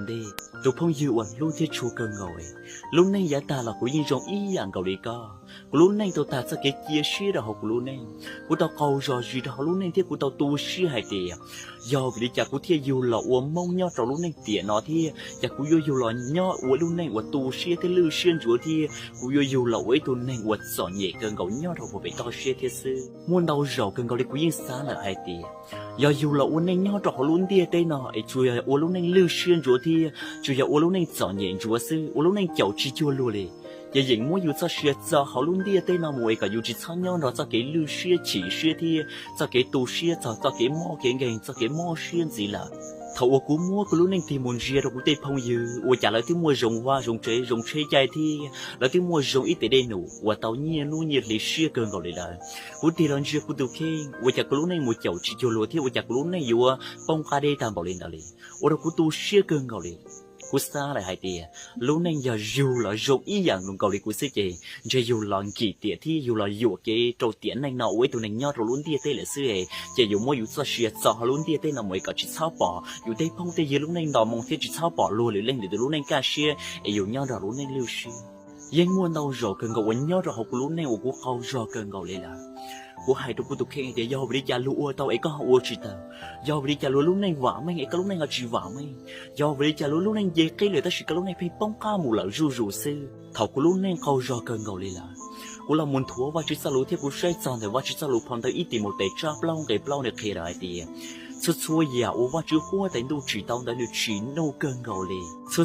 ntej. Tus phooj ywg uas hlub thiab tshua kawg nkaus, lub neej yav tag los kuv yeej zoo ib yam nkaus li koj. Kuv lub neej tau tag txoj kev cia siab rau hauv kuv lub neej. Kuv tau qaug zog zis rau hauv lub neej thiab kuv tau tu siab hais tias, yog vim li cas kuv thiaj yug los ua Hmoob nyob rau lub neej tiam no thiab cas kuv yuav yug los nyob ua lub neej uas tu siab thiab lwj siab ntsuav thiab kuv yuav yug los ua ib tug neeg uas txom nyem kawg nkaus nyob rau puag pem toj siab thiab xwb. Muaj ntau zaus kawg nkaus li kuv yeej xav lawm hais tias, yog yug los ua neej nyob rau hauv lub ntiaj teb no es tsuas yog ua lub neej lwj siab ntsuav thiab tsuas yog ua lub neej txom nyem ntsuav xwb, ua lub neej caum tsis cuag luag li, ces yeem muab yus txoj sia txo hauv lub ntiaj teb no mus es kom yus tsis txhob nyob nrog txoj kev lwj siab chim siab thiab txoj kev tu siab txog txoj kev mob kev nkeeg, txoj kev mob siab ntxiv lawm. Thaum uas kuv muab kuv lub neej tig mus ntsia rau kuv tej phooj ywg uas cas lawv twb muaj zoo vaj zoo tsev zoo tsheb caij thiab lawv twb muaj zoo ib tes dej num uas tau nyiaj hnub nyiaj hli siab kawg nkaus li lawm, kuv tig los ntsia kuv tus kheej ua cas kuv lub neej mus caum tsis cuag luag thiab ua cas kuv lub neej yuav poob qab deb tag npaum li ntawd li, ua rau kuv tu siab kawg nkaus li. Kuv xav lawm hais tias, lub neej yog yug los zoo ib yam nkaus li kuv xwb ces ntshe yug los nkim tiam thiab yug los yuam kev rau tiam neej no ua ib tug neeg nyob rau lub ntiaj teb lawm xwb es ces yus muab yus txoj sia txo hauv lub ntiaj teb no mus es kom tsis txhob pom yus tej phooj tej ywg lub neej nto moo thiab tsis txhob pom luag lwm leej lwm tus lub neej kaj siab es yus nyob nrog lub neej lwj siab. Yeej muaj ntau zaus kawg nkaus uas nyob rau hauv kuv lub neej uas kuv qaug zog kawg nkaus li lawm. Kuv hais rau kuv tus kheej tias yog vim li cas luag ua tau es koj ho ua tsis tau? Yog vim li cas luag lub neej vam meej es koj lub neej ho tsis vam meej? Yog vim li cas luag lub neej nce qib lawm tab sis koj lub neej pheej poob qab mus lawm zuj zus xwb? Thaum kuv lub neej qaug zog kawg nkaus li lawm, kuv los mus nthuav Vajtswv txoj lus thiab kuv saib txog ntawm Vajtswv txoj lus phau ntawv Ib Timautes tsab plaub nqe plaub nws qhia lawm hais tias, txhua txhua yam uas Vajtswv huab tais ntuj tsim tau ntawd nws tsim nuj kawg nkaus li. Txhua